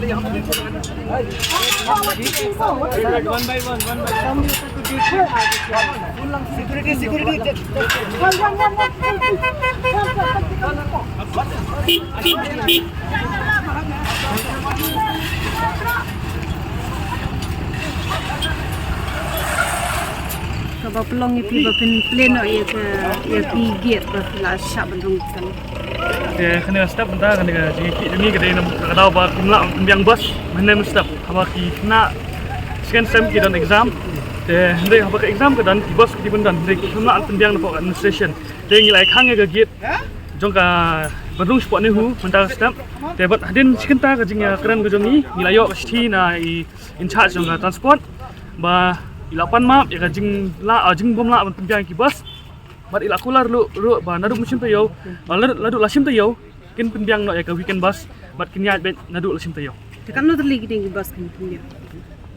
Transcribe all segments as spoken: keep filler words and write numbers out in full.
One by one, one by one. Security, security. Kaba pynlong ïa phi ba phin plie noh ïa ka, ïa ki gate ba phi la shah ban rung kan. Te kane ka step mynta kane ka jingïakhih jong ngi ka dei na ka daw ba kim lah pynbiang bus mynne mynstep haba ki khynnah second sem ki don exam. Te hynrei haba ka exam ka don ki bus ki dei ban don hynrei kim lah pynbiang napoh administration. Te ngi la ïa khang ïa ka gate jong ka ban rung shapoh NEHU mynta ka step. Te bad hadien shi kynta ka jingïakren ka jong ngi ngi la ïoh ka shithi na i in charge jong ka transport ba i la pan map ïa ka jinglah, ah, jingbym lah ban pynbiang ki bus. Bad i la kular ruh, ruh ba naduh mynshim taïew, ba naduh, naduh la shim taïew kin pynbiang noh ïa ka weekend bus bad kin ïaid beit naduh la shim taïew. Te katno tylli ki dei ki bus kin pynbiang?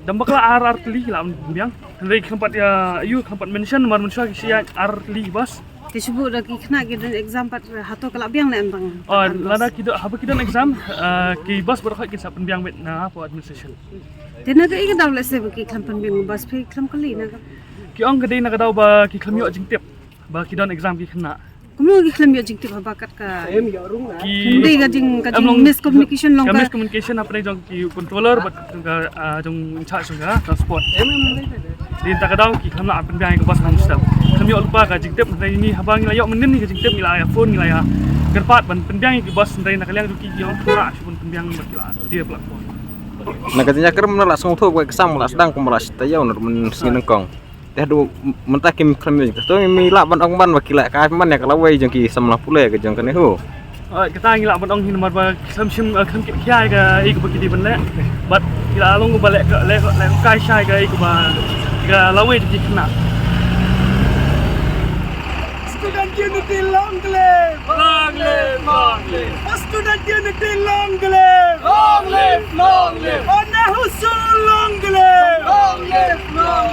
Dang bakla ar, ar tylli ki la pynbiang. Hynrei khlem pat ïa, ïa khlem pat mention namar mynshuwa ki shu ïaid ar tylli ki bus. Te shu buh da ki khynnah ki don exam pat hato ka la biang ne em tang? Oh, lada ki don, haba ki don exam, eh, ki bus baroh kin sa pynbiang beit napoh administration. Te na kaei ka daw lehse ba ki khlem pynbiang bus, phi khlem kylli na ka? Ki ong ka dei na ka daw ba ki khlem ïoh jingtip ba ki don exam ki khynnah. Kumno ki khlem ïoh jingtip haba kat ka? Ki dei ka jing, ka jing miscommunication long ka, miscommunication hapdeng jong ki controller bad jong ka, ah, jong in charge jong ka transport. Te mynta ka daw ki khlem lah pynbiang ïa ka bus na mynstep. Khlem ïoh lypa ka jingtip mynta ïa ngi, haba ngi la ïoh mynnin ïa ka jingtip ngi la ïa phone ngi la ïa kyrpad ban pynbiang ïa ka bus mynta na ka liang jong ki, ki ong khlem lah shuh ban pynbiang bad ki la die platform. Na ka jingïakren mynta la sngewthuh ba ka exam la sdang kumba la shi taïew na mynta sngi nyngkong. Te haduh mynta kim khlem ïoh jingtip. To ngi lah ban ong ban ba ki la kai man ïa ka lawei jong ki samla pule ka jong ka NEHU. Oh, kata ngi lah ban ong hi namar ba khlem shim, eh, khlem kit khia ïa kaei kaba ki dei ban leh. Bad ki la long ba leh ka, leh ka, leh ka kai shai kaei kaba ka lawei jong ki khynnah. Student Unity long live! Long live, long live! Student Unity long live! Long live, long live! NEHUSU long live! Long live, long live!